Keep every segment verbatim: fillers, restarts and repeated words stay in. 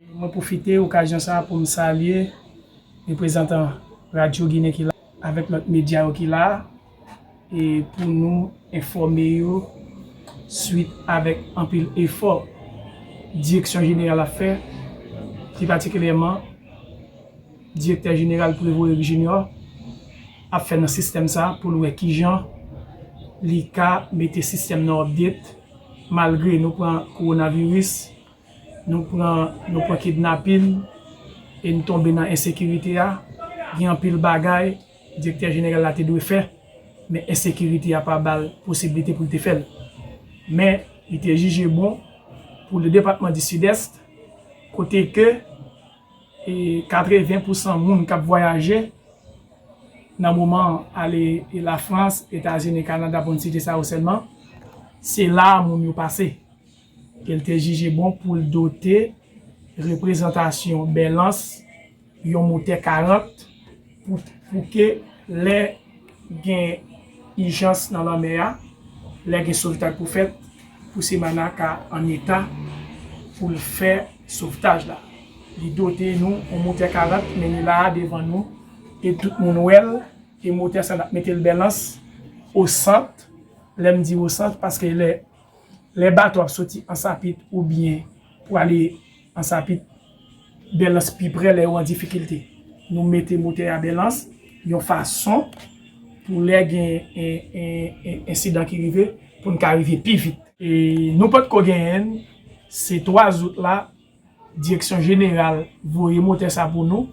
Mwen pwofite okazyon sa a pou m salye reprezantan Radyo Ginen ki la avèk lòt medya yo ki la e pou nou enfòme yo swit avèk anpil efò Direksyon Jeneral ap fè, pi patikilyèman Direktè Jeneral Prevo Eric Junior ap fè nan sistèm sa pou l wè kijan li ka mete sistèm nan update malgre nou pran kowonaviris, nou pran nou pran kidnapin e n tonbe nan ensekirite a. Gen anpil bagay Direktè Jeneral la te dwe fè, men ensekirite a pa ba l posiblite pou l te fè l. Men li te jije bon pou le depatman di Sidès, kote ke e katreven pousan moun k ap vwayaje nan moman an ale Lafrans, Etazini, Kanada, pou n site sa yo sèlman, se la a moun yo pase. Ke l te jije bon pou l dote reprezantasyon Bèlans yon motè karant pou, pou ke lè gen ijans nan lanmè a, lè gen sovtaj pou fèt, pou Semana ka an eta pou l fè sovtaj la. Li dote nou yon motè karant, men li la a devan nou, e tout moun wè l, e motè sa n ap mete l Bèlans, o sant, lè m di o sant, paske lè lè bato ap soti Ansapit oubyen pou ale Ansapit, Bèlans pi prè lè yo an difikilte. Nou mete motè a Bèlans yon fason pou lè gen en, en, en ensidan ki rive, pou n ka rive pi vit. E nou potko genyen l, se twa zout la, Direksyon Jeneral voye motè sa pou nou,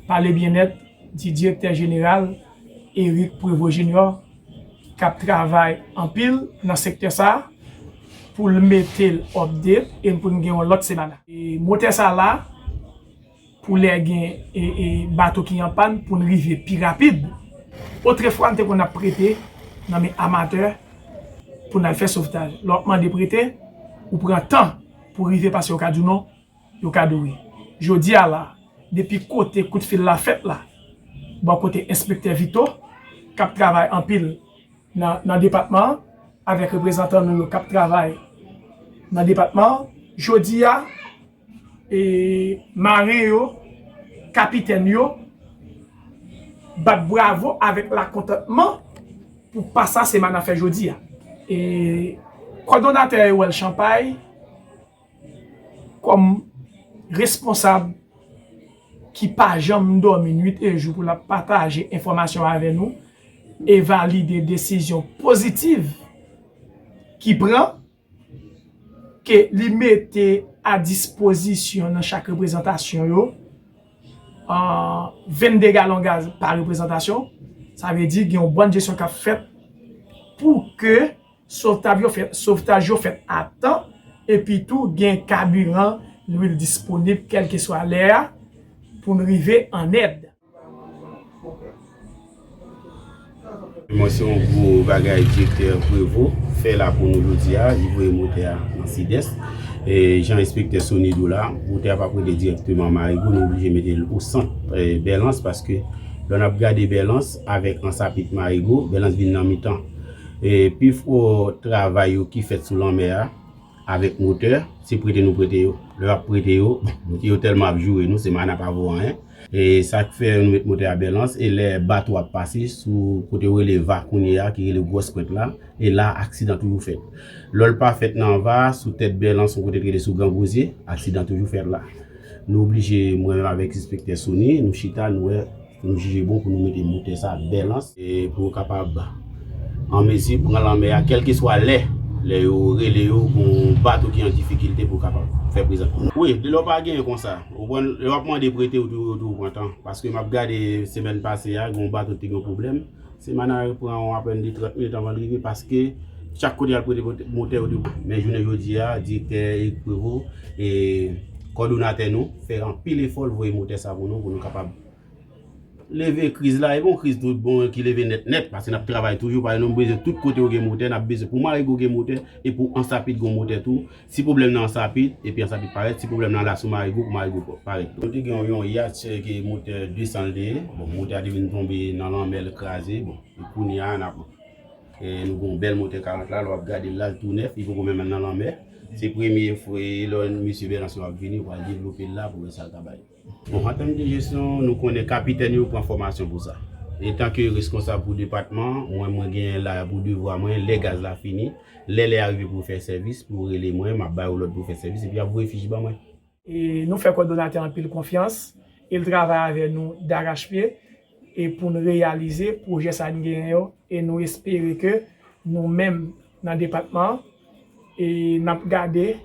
pale byennèt di Direktè Jeneral Eric Prevo Junior k ap travay anpil nan sektè sa a pou l mete l update e pou n gen yon lòt Semana. E motè sa la, pou lè gen e, e bato ki an pàn, pou n rive pi rapid. Otrefwa, n te konn ap prete nan men amatè pou n al fè sovtaj. Lè w ap mande prete, ou pran tan pou rive paske yo ka di w non, yo ka di w wi. Jodi a la, depi kote kout fil la fèt la, bò kote enspektè Vito, k ap travay anpil nan, nan depatman an, avèk reprezantan nou yo k ap travay nan depatman an, jodi a, e, maren yo, kapitèn yo, bat bravo avèk lakontantman pou pa sa Semana fè jodi a. E kòdonatè Ewèl Chanpay, kòm responsab ki pa janm dòmi nwit e jou pou l ap pataje enfòmasyon avè nou e valide desizyon pozitiv ki pran, ke li mete a dispozisyon nan chak reprezantasyon yo, an, vennde galon gaz pa reprezantasyon. Sa vle di gen yon bòn jesyon k ap fèt pou ke sovtaj yo fèt, sovtaj yo fèt a tan, epi tou gen kabiran, lwil disponib, kèlkeswa lè a, pou n rive an èd. Mwen se yon gwo bagay direktè Prevo fè la pou nou jodi a, li voye motè a nan Sidès. E jan enspektè Sony di w la, motè a p ap rete dirèkteman Marigo, nou oblije mete l o sant, e, Bèlans, paske lè n ap gade Bèlans avèk Ansapit Marigo, Bèlans vin nan mitan. E pi fò travay yo ki fèt sou lanmè a, avèk motè, se prete nou prete yo. Lè yo ap prete yo, yo tèlman ap joure nou, Semana pa vo anyen. E sa k fè nou met motè a Bèlans, e lè bato ap pase sou kote yo rele Va kounye a, ki rele Gwòs Pwent la, e la, aksidan toujou fèt. Lè l pa fèt nan Va, sou tèt Bèlans, yon kote k rele sou Gran Gwozye, aksidan toujou fèt la. Nou oblije, mwen menm avèk enspektè Sony, nou chita, nou wè, nou jije bon pou nou mete motè sa Bèlans, e pou yo kapab an mezi pran lanmè a, kèlkeswa lè, lè yo rele yo, gon bato ki an difikilte pou kapab fè prezans pou nou. Wi, delè w pa genyen konsa. Ou konprann, lè w ap mande prete, ou di, ou di w pran tan. Paske m ap gade semèn pase a, gon bato te gen pwoblèm. Semana pran apèn de trant minit anvan l rive, paske chak kote y al prete motè, motè, yo di, men jounen jodi a, direktè Eric Prevo, e kòdonatè nou, fè anpil efò, l voye motè sa pou nou, pou nou kapab leve kriz la, e bon kriz tout bon ki leve nèt nèt, paske n ap travay toujou, paske nou bezwen tout kote yo gen motè, n ap bezwen pou Marigo gen motè, e pou Ansapit gen motè tou. Si pwoblèm nan Ansapit, epi Ansapit parèt, si pwoblèm nan la sou Marigo, pou Marigo parèt tou. Nou te gen yon, yon yatch ke motè de san l te ye, bon, motè a te vin tonbe nan lanmè, l kraze, bon, e kounye a, n ap, e nou gen yon bèl motè karant la, lè w ap gade l la, l tou nèf, li poko menm nan lanmè, Se premye fwa lè misye Bènans ap vini, w pral devlope l la pou wè sa l ka bay. Bon, an tèm de jesyon, nou konnen kapitèn yo pran fòmasyon pou sa. Etanke reskonsab pou depatman, mwen, mwen genyen la pou devwa mwen, lè gaz la fini, lè lè a rive pou fè sèvis, pou rele mwen, m ap ba yo lòd pou fè sèvis, epi y ap voye fich ban mwen. E nou fè kòdonatè anpil konfyans, e l travay avè nou darachpye e pou n reyalize pwojè sa n genyen yo, e nou espere ke nou menm nan depatman an, e n ap gade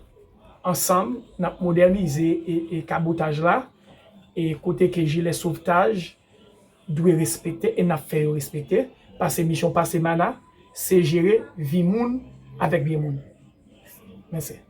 ansanm, n ap modènize e, e kabotaj la, e kote ke jilè sovtaj dwe respekte e n ap fè yo respekte, paske misyon Pasemana se jere vi moun avèk byen moun. Mèsi.